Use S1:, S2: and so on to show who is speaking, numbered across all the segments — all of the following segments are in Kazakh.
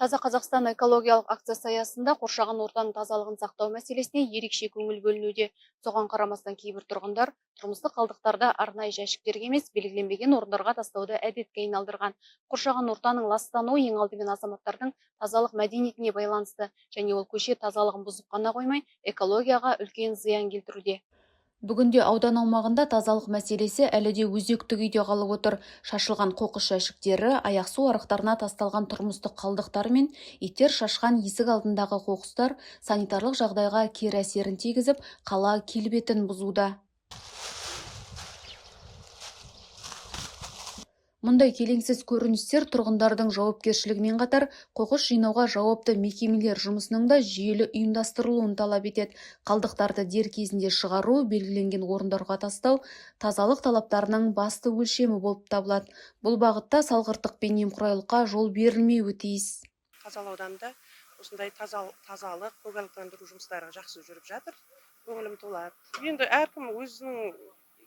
S1: Таза Қазақстан экологиялық акциясы аясында қоршаған ортаның тазалығын сақтау мәселесіне ерекше көңіл бөлінуде. Соған қарамастан кейбір тұрғындар тұрмыстық қалдықтарды арнайы жәшіктерге емес, белгіленбеген орындарға тастауды әдетке айналдырған. Қоршаған ортаның ластануы ең алдымен азаматтардың тазалық мәдениетіне байланысты және ол көше тазалығын бұзып қана қоймай, экологияға үлкен зиян келтіруде. Бүгінде аудан аумағында тазалық мәселесі әлі де өзекті күйде қалып отыр. Шашылған қоқыс жәшіктері, аяқ су арықтарына тасталған тұрмыстық қалдықтар мен иттер шашқан есік алдындағы қоқыстар санитарлық жағдайға кері әсерін тигізіп, қала келбетін бұзуда. Мұндай келеңсіз көріністер тұрғындардың жауапкершілігімен қатар, қоқыс жинауға жауапты мекемелер жұмысының да жүйелі ұйымдастырылуын талап етеді. Қалдықтарды дер кезінде шығару, белгіленген орындарға тастау тазалық талаптарының басты өлшемі болып табылады. Бұл бағытта салғырттық пен немқұрайлыққа жол берілмеуі тиіс.
S2: Қазалы ауданында осындай тазалық, көгалдандыру жұмыстары жақсы жүріп жатыр. Көңілім толады. Енді әркім өзінің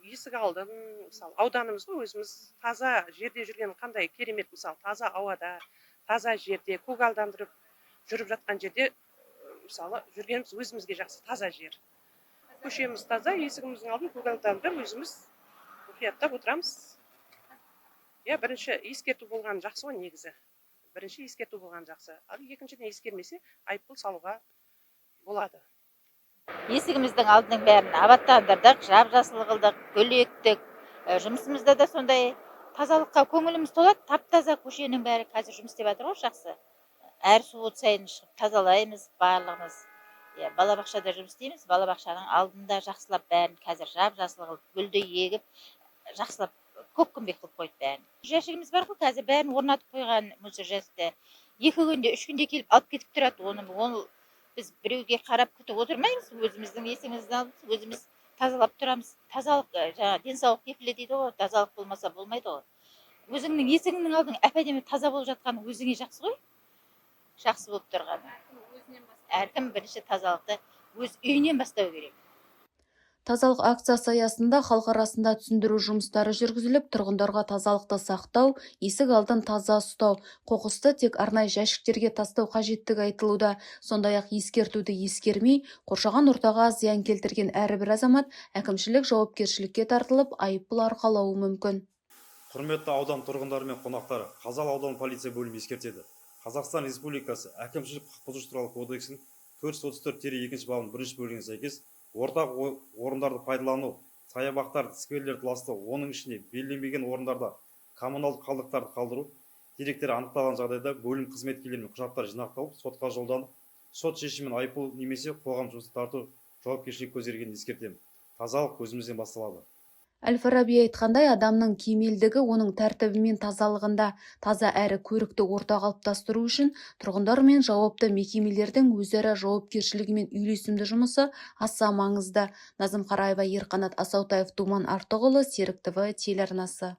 S2: есік алдын, мысалы, ауданымыз ғой, өзіміз таза жерде жүрген қандай керемет, мысалы, таза ауада, таза жерде, көгалдандырып жүріп жатқан жерде, мысалы, жүргеніміз өзімізге жақсы, таза жер. Көшеміз таза, есігіміздің алдын көгалдандырып, өзіміз мұқияттап отырамыз. Иә, бірінші ескерту болған жақсы ғой негізі. Бірінші ескерту болған жақсы. Ал екіншіден ескермесе, айыппұл салуға болады.
S3: Есігіміздің алдының бәрін абаттандырдық, жап-жасыл қылдық, гүл ектік. Жұмысымызда да сондай тазалыққа көңіліміз толады, тап-таза көшенің бәрі қазір жұмыс істеп жатыр ғой жақсы. Әр суббота сайын шығып тазалаймыз барлығымыз. Иә, балабақшада жұмыс істейміз, балабақшаның алдында жақсылап бәрін қазір жап-жасыл қылып, гүлді егіп, жақсылап көккүмбек қылып қойдық бәрін. Жәшігіміз бар ғой қазір, бәрін орнатып қойған мусор жәшікті. 2 күнде, 3 күнде келіп алып кетіп тұрады оны. Оны біз біреуге қарап күтіп отырмаймыз, өзіміздің есігіміздің алдын өзіміз тазалап тұрамыз. Тазалық, жаңа денсаулық кепілі дейді ғой, тазалық болмаса болмайды ғой. Өзіңнің есігіңнің алдың әп-әдемі таза болып жатқаны өзіңе жақсы ғой. Жақсы болып тұрғаны. Әркім бірінші тазалықты өз үйінен бастау керек.
S1: Тазалық акциясы аясында халық арасында түсіндіру жұмыстары жүргізіліп, тұрғындарға тазалықты сақтау, есік алдын таза ұстау, қоқысты тек арнайы жәшіктерге тастау қажеттігі айтылуда. Сондай-ақ ескертуді ескермей, қоршаған ортаға зиян келтірген әрбір азамат әкімшілік жауапкершілікке тартылып, айыппұл арқалауы мүмкін.
S4: Құрметті аудан тұрғындары мен қонақтары, Қазалы ауданы полиция бөлімі ескертеді. Қазақстан Республикасы әкімшілік құқық бұзушылық туралы кодексінің 434-2 бабының бірінші бөлігіне сәйкес ортақ орындарды пайдалану, саябақтарды, скверлерді ластау, оның ішінде белгіленбеген орындарда коммуналдық қалдықтарды қалдыру деректері анықталған жағдайда бөлім қызметкерлерімен құжаттар жинақталып, сотқа жолданып, сот шешімімен айыппұл немесе қоғам жұмысына тарту жауапкершілік көзделгенін ескертемін. Тазалық өзімізден басталады.
S1: Әл-Фараби айтқандай, адамның кемелдігі оның тәртібі мен тазалығында. Таза әрі көрікті орта қалыптастыру үшін тұрғындар мен жауапты мекемелердің өзара жауапкершілігі мен үйлесімді жұмысы аса маңызды. Назым Қараева, Ерқанат Асаутаев, Думан Артықұлы, Серік ТВ телеарнасы.